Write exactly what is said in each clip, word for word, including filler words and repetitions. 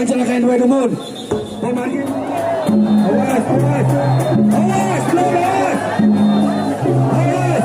Silakan dua dumun. Awas, awas. Awas, awas. Awas.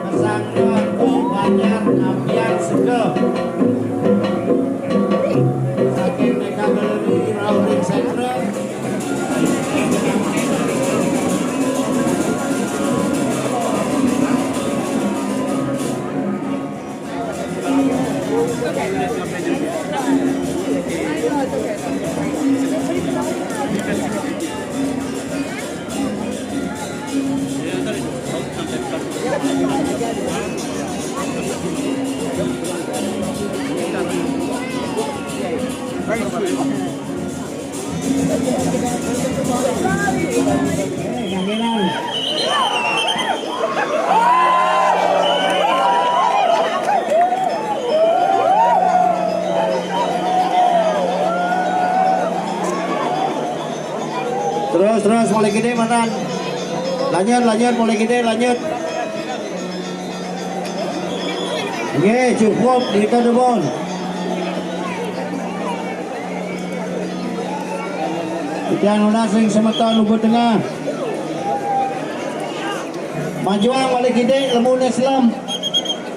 Pesantren Banjar Ambiar Sega. Saking Mega Galeri Rauh Ring Central. Terus, terus, mulai gede, mantan. Lanjut, lanjut, mulai gede, lanjut. Nggih, cukup, kita debon. Titiang nunas ring semeton Ubud Tengah. Majuang malih kidik, lemuné selem.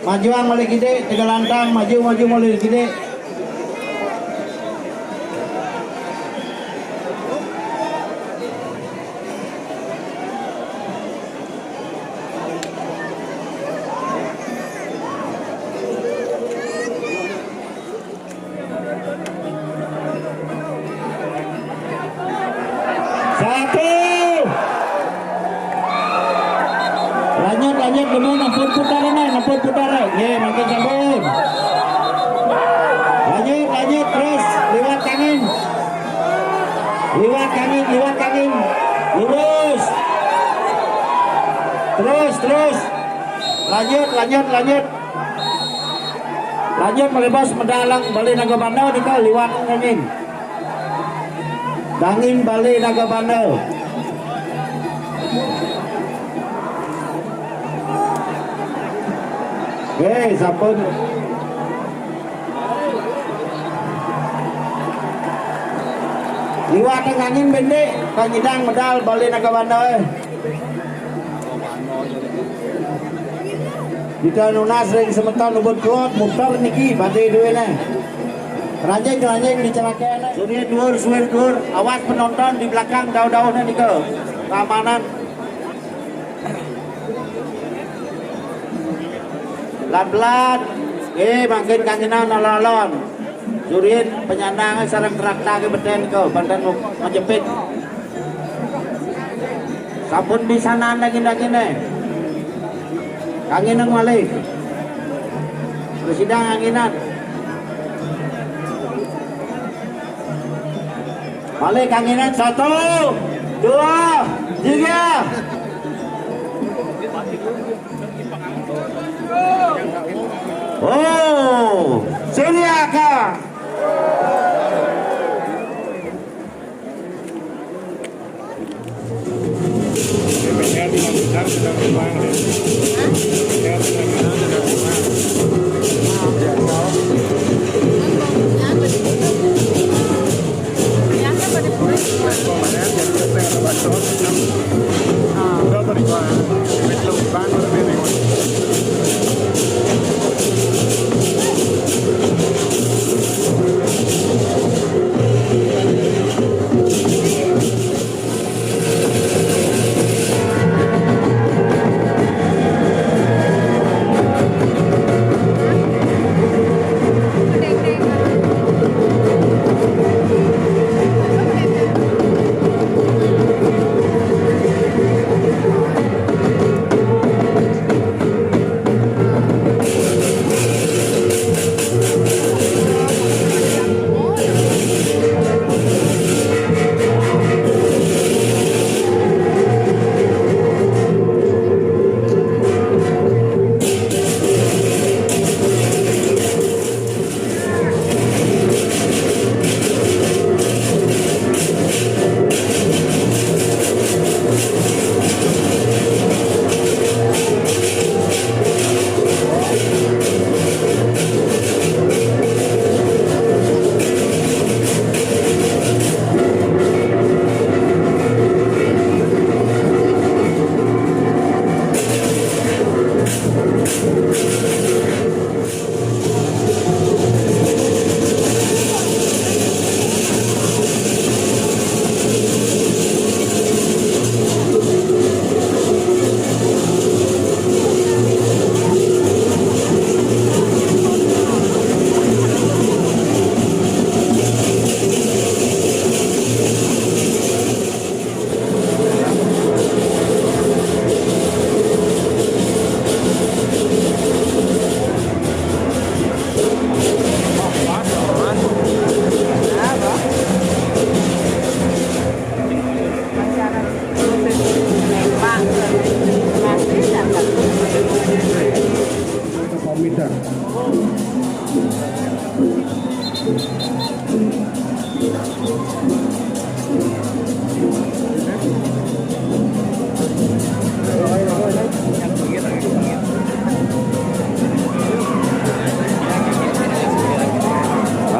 Majuang malih kidik, tegal lantang, maju, maju malih kidik. Satu. Lanjut, lanjut, bener, ampun putar, ampun putar. Ye, makin sampun. Lanjut, lanjut, terus, liwat kangin. Liwat kangin, liwat kangin. Lurus. Terus, terus. Lanjut, lanjut, lanjut. Lanjut, malih bos, medal lang Balé Naga Banda nika liwat kangin. Kangin Balé Naga Banda. Oke, sampun. Liwat kangin bendik, kangidang medal Balé Naga Banda. Kita nunas ring semeton Ubud Kelod, muter niki badé duéné. Keranjing-keranjing dicerakén. Suwir duur, suwir duur, awas penonton di belakang dauh-dauhné nika. Keamanan. Lan belad. Eh, mangkin kanginan alon-alon. Surin penyandang sareng trakta ké betén ké, banten mu-, majepit. Sampun pisanan daging-dagingné. Kanginan malih. Presidang kanginan. Malih kanginan satu, dua, tiga. Oh, Suriaka.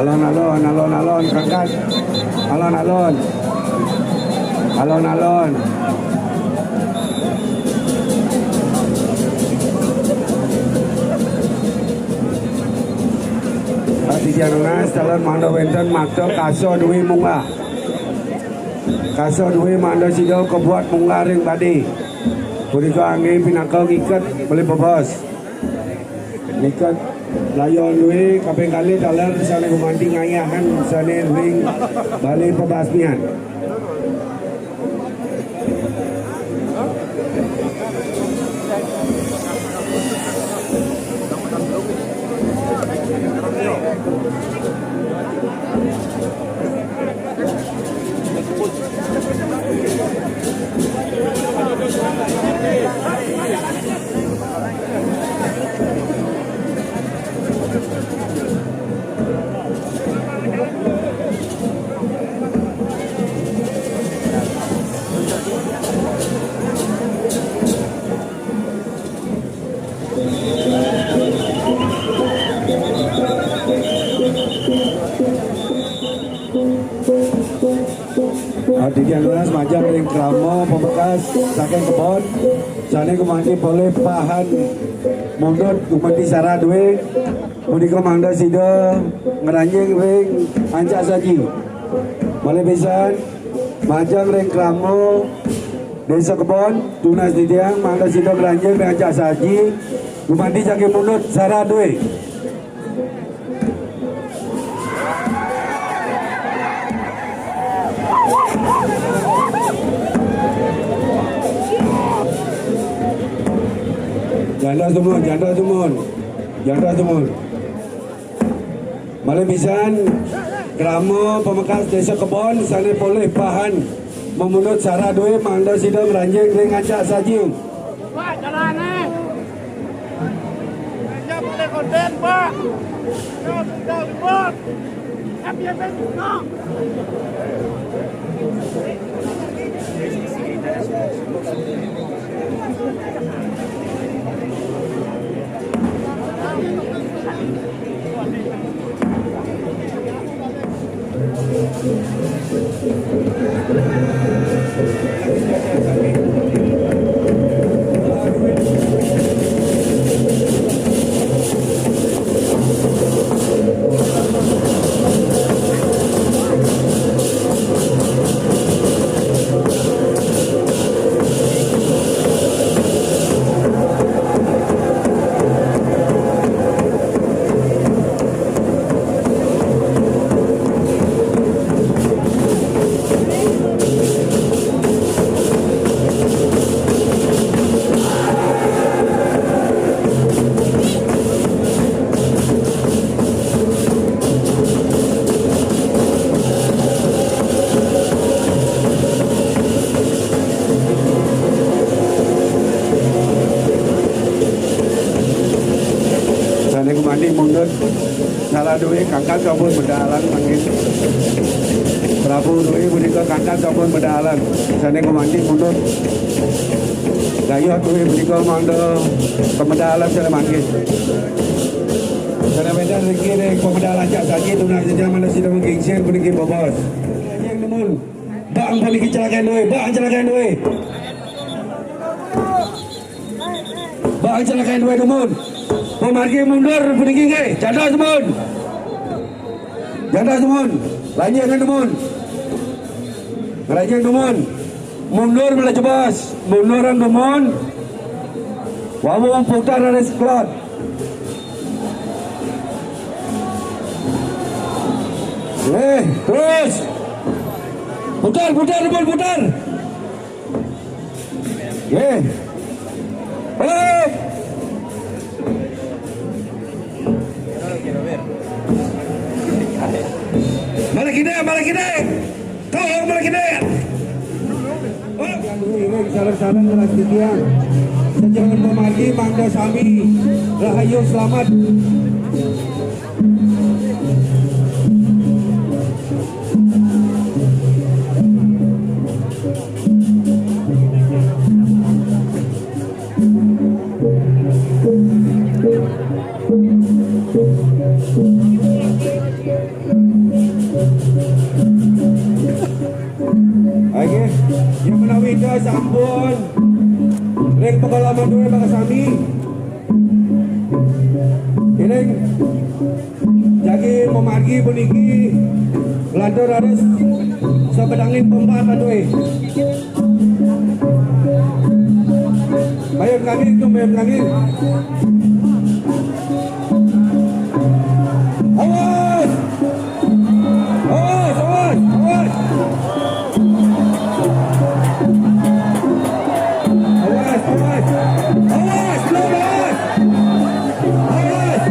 Alon-alon, alon-alon, berangkat. Alon-alon. Alon-alon. Titiang nunas, taler mangda wénten makta kasa duwé munggah. Kasa duwé mangda sida kabuat munggah ring badé. Punika anggé pinaka ngiket malih bebos. Ngiket layon duwé kaping kalih taler sané gumanti ngayahan sané ring balé pabasmian. Titiang nunas majeng ring krama pamekas saking kebon, sané gumanti polih pahan Mundut gumanti syarat dué, punika mangda sida ngranjing ring ancak saji. Malih pisan, majeng ring krama Désa Kebon, tunas titiang mangda sida ngranjing ring ancak saji, gumanti jagi mundut syarat dué. Janda dumun, janda dumun. Janda dumun. Malih pisan, krama pamekas Désa Kebon sané polih pahan mamundut syarat dué mangda sida ngranjing ring ancak saji. Pak, jalané. Aja boleh konten, Pak. Ayo, sudah libur. Happy, happy, no. Sané gumanti mundut, salah dué kangkat sampun bedalan mangkin. Prabu dué punika kangkat sampun bedalan. Sané gumanti mundut. Gayuh dué punika mangda kamedalan sané mangkin. Sané wénten riki ring pamedal ancak saji tunas jaman sida mangkingsir puniki bobos. Yang dumun. Bang puniki celakain dué, bang celakain dué. Bang celakain dué dumun. Pamargi mundur puniki nggih, jantos dumun. Jantos dumun. Lanjut ngan dumun. Lanjut dumun. Mundur mula jebos. Mundur dumun. Wau putar raris kelod. Eh, terus. Putar, putar, putar, putar. Nggih. Hop. Balik kene, balik kene. Tolong balik kene. Hop. Sareng-sareng ngelas titiang. Sajeroning pamargi mangda sami rahayu selamat. Nggih, ya menawi ida sampun ring pengalaman duwe bakal sami. Iring jagi mamargi puniki lantur raris sabedangin pembat duwe. Bayun kami itu, bayun kami. Awas! Awas, awas, awas. Awas, awas. Awas, belum, awas. Awas.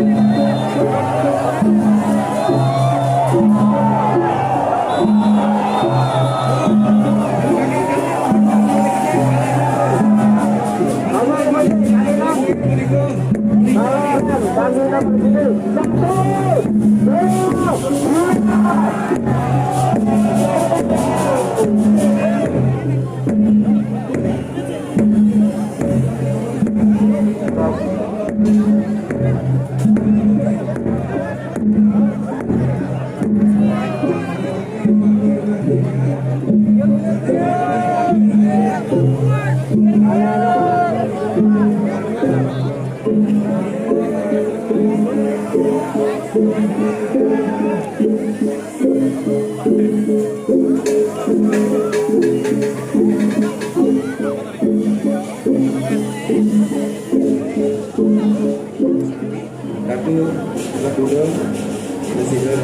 Iring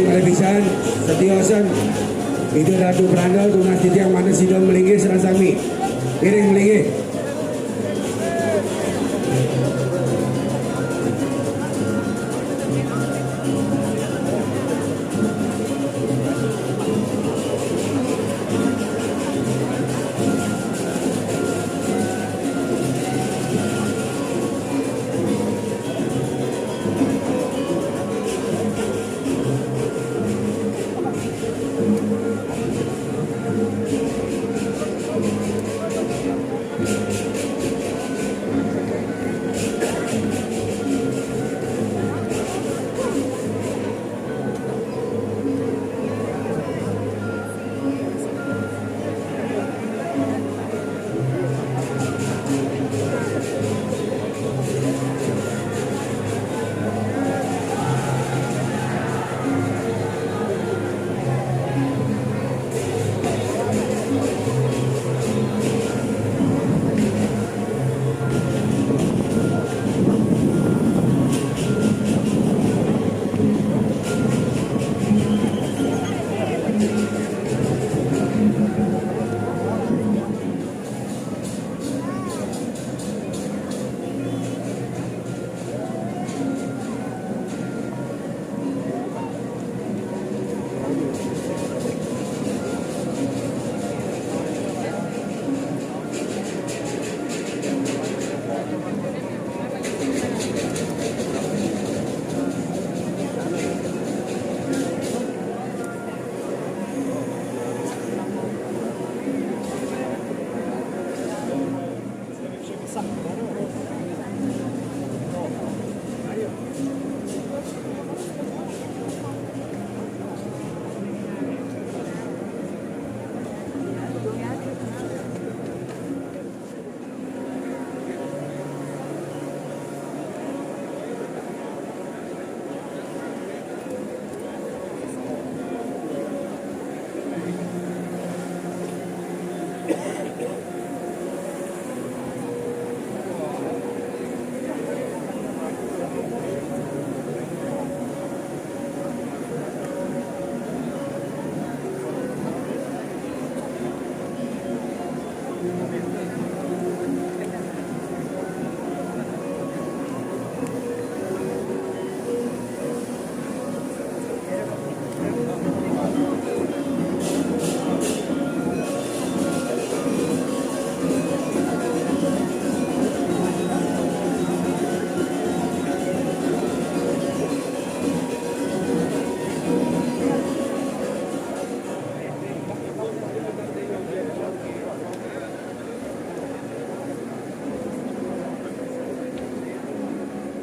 malih pisan, setiosan. Ida Ratu Pranda tunas titiang mangda sida malinggih sareng sami. Iring malinggih.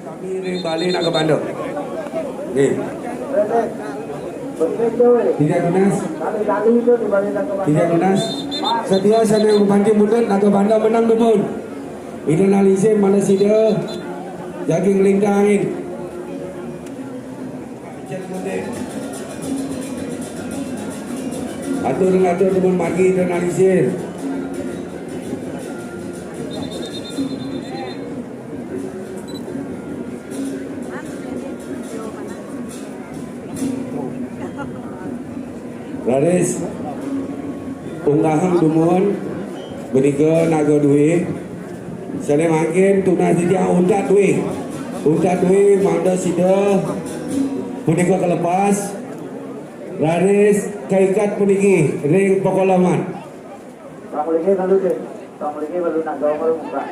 Sami ring Bale Naga Banda. Nggih. Titiang nunas. Titiang nunas. Setia sané mapanci mundut Naga Banda meneng dumun. Ida nalise mangda sida jagi nglintangin. Atur ngatur dumun margi ida nalise. Raris unggahang dumun punika Naga Dwi. Sane mangkin tunas titiang Untat Dwi. Untat Dwi mangda sida punika kalepas. Raris kaiket puniki ring pakolaman. Pamulike malu, Dek. Pamulike malu nang gawa malu muka.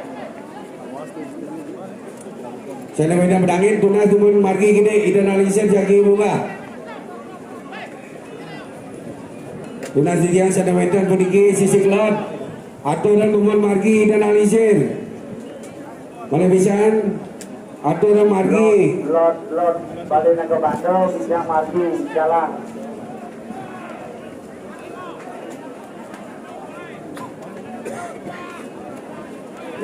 Sane wenten pedangin tunas dumun margi kene Ida Nalisir jagi munggah. Tunas titiang sane wenten puniki sisik lot. Aturang dumun margi Ida Nalisir. Malih pisan aturang margi. Lot, lot, lot. Bale Naga Banda, Bidang margi, jalan.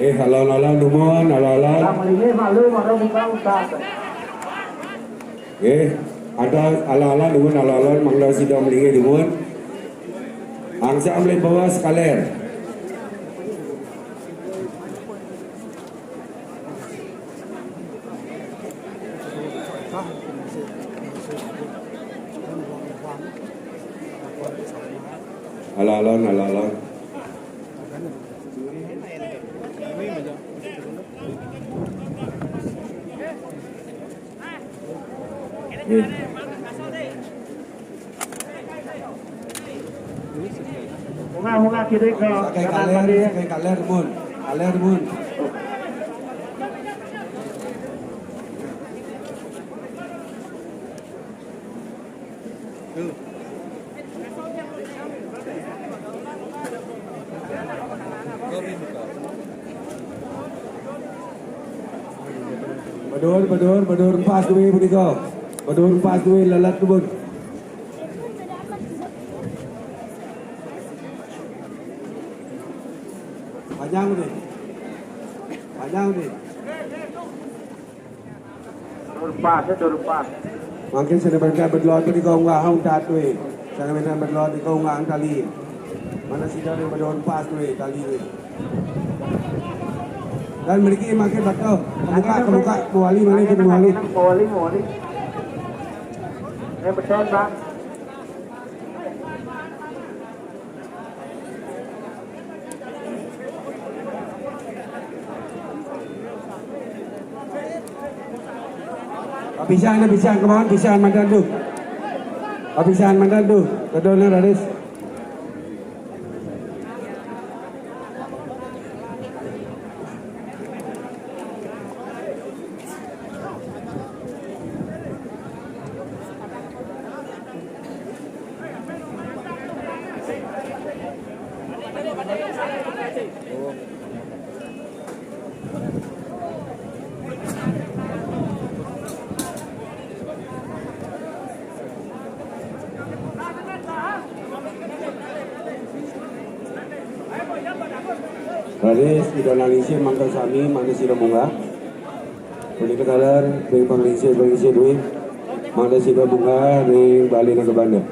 Eh, alon-alon dumun, alon-alon. Lah, mrene malu, mara buka utak. Eh, ada alon-alon dumun, alon-alon mangda sida mlinggih dumun. Angsam le bawa sekaler. Alon-alon, alon-alon. Nggih. Munggah, munggah kiri ke sakai kanan kaler, tadi. Sakai kaler, mun. Kaler, mun. Badur, badur, badur empas duwe punika. Badur empas duwe lelet kebun. Panjang ni. Panjang ni. Badur empas, ya, badur empas. Mangkin sane benten bedelon punika unggahang tat we. Sane benten bedelon punika unggahang tali. Manah sida ring badur empas we, tali we. Lan mriki mangkin baka, kebuka, kebuka, mawali malih, mawali. Mawali, mawali. Yang betul, Bang. Kapisan, kapisan, kemawon pisan manten tuh. Kapisan manten tuh. Kedone raris. Raris Ida Nang Isin mangda sami, mangda sida munggah. Punika taler ring panglingsir-panglingsir duwin, mangda sida munggah ring balene kabanda.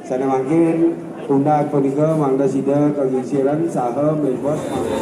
Sane mangkin tundak punika mangda sida kagingsiran saha mlebos mangkin.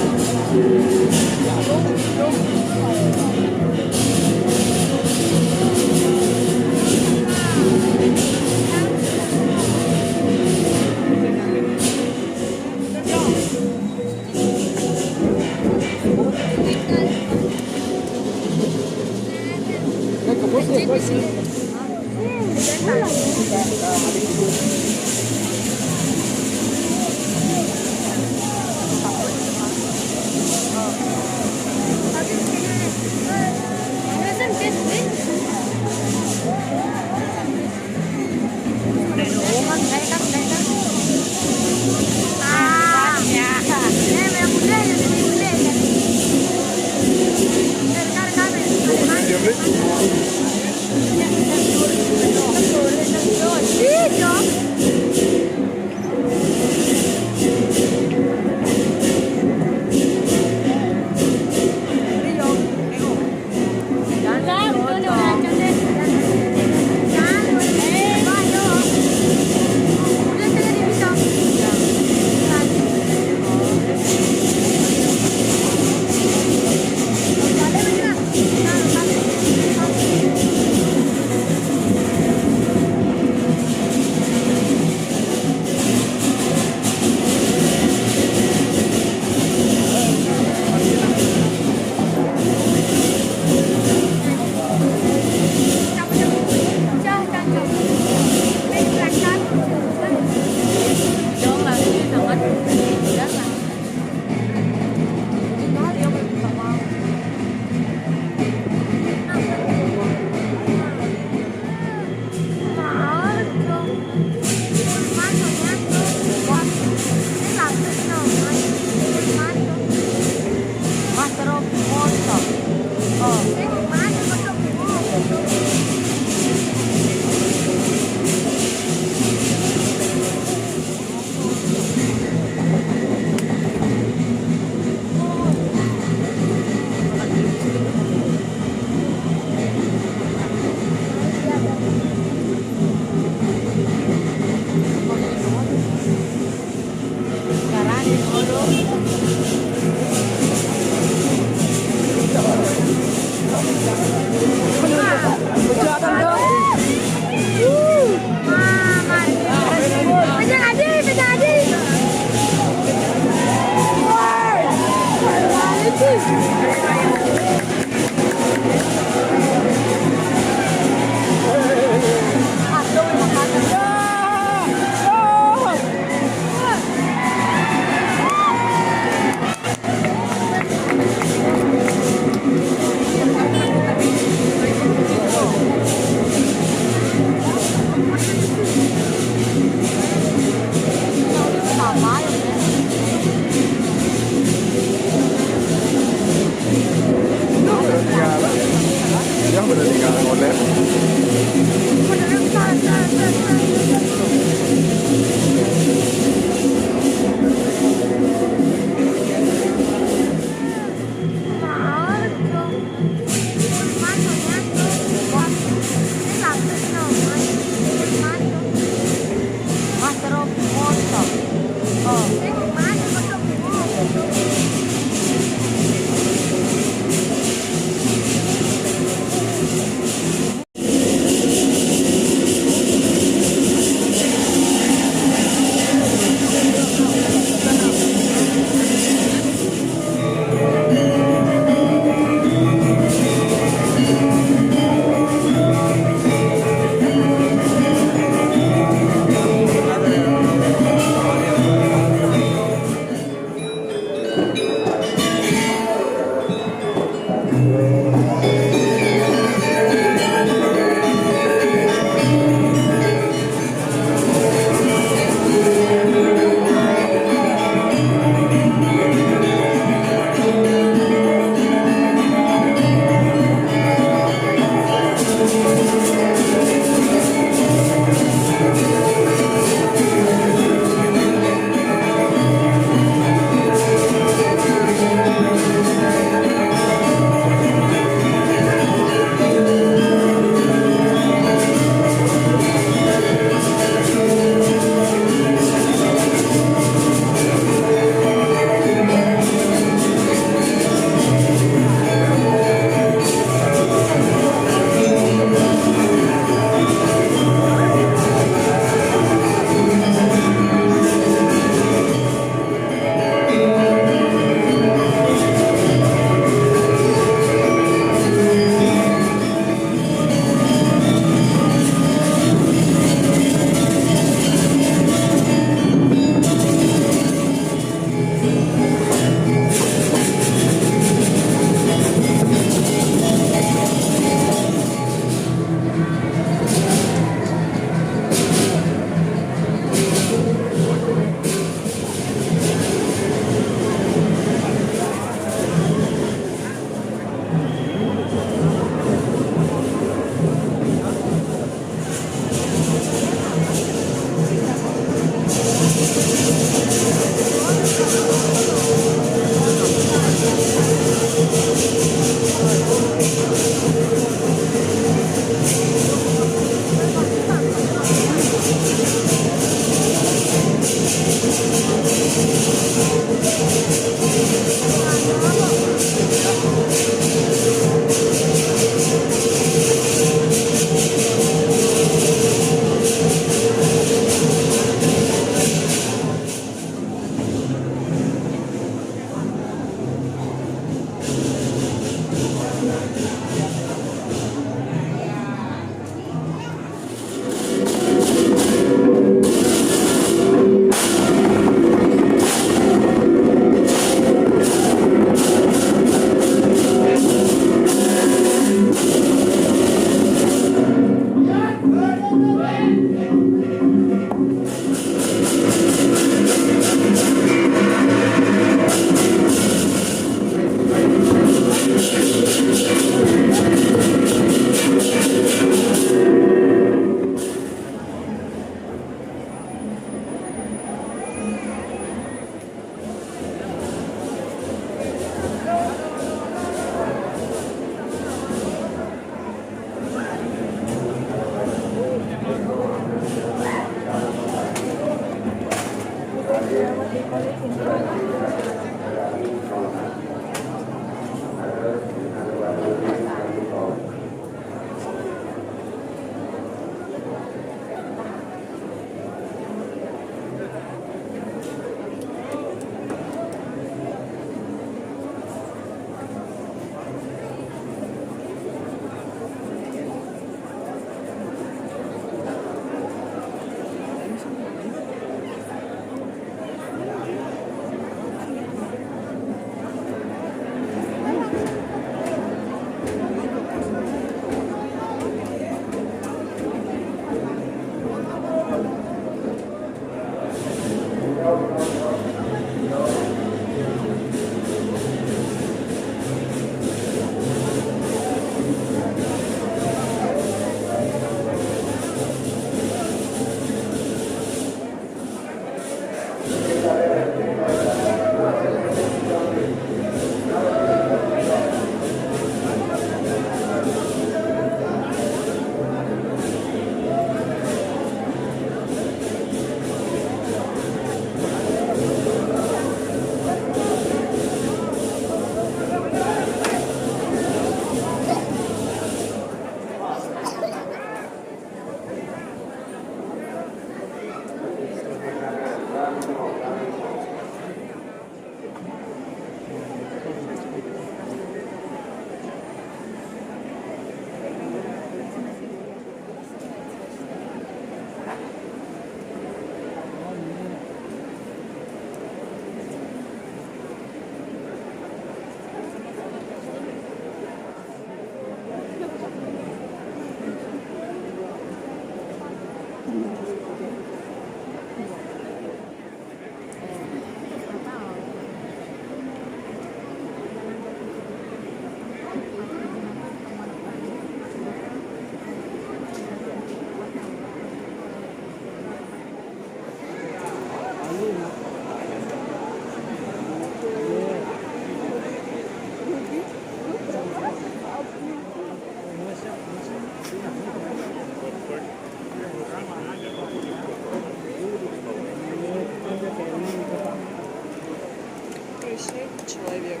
Прощай, человек.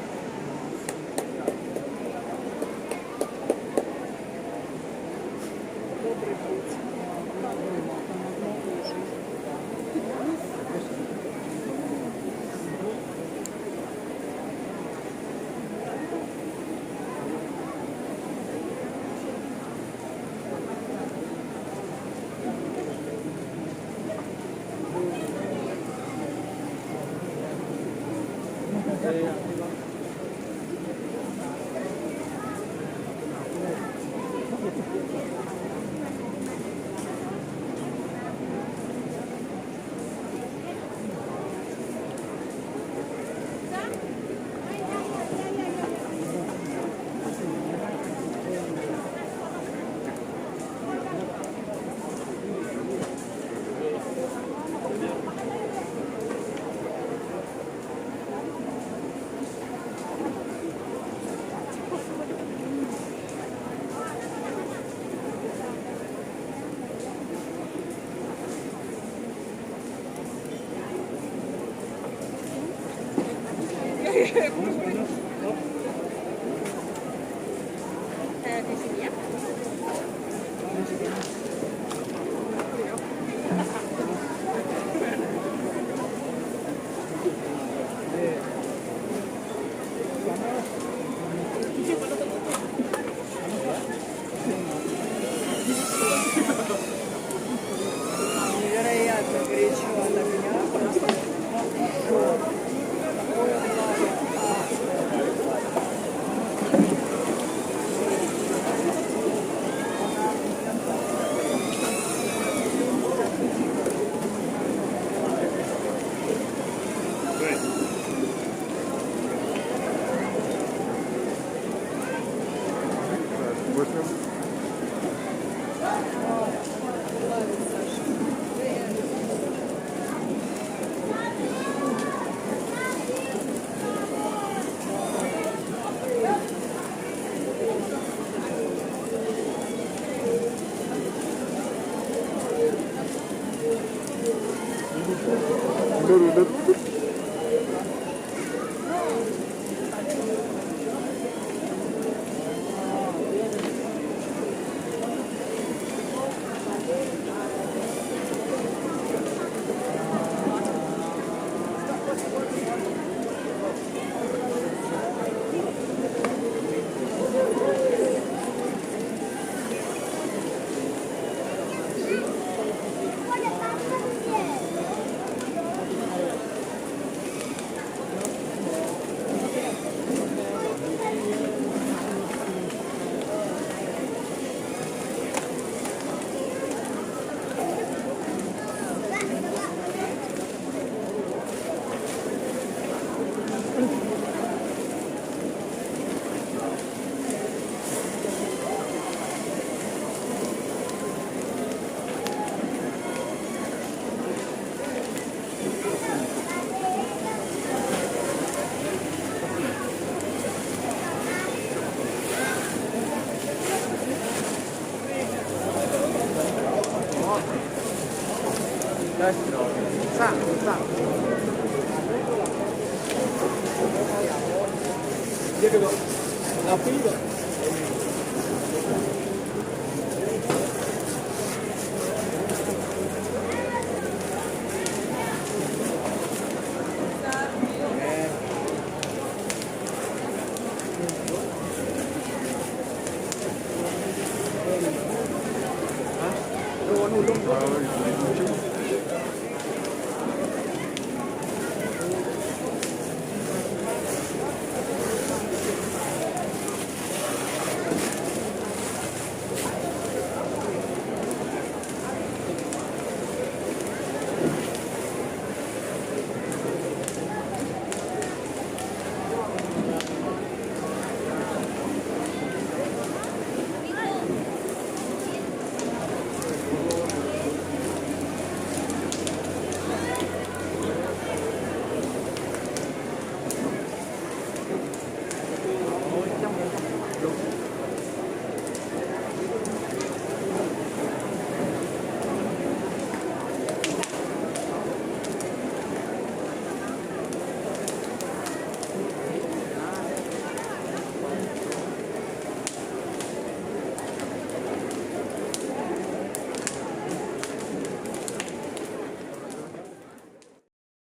Добрый путь. Невероятно горячо от огня.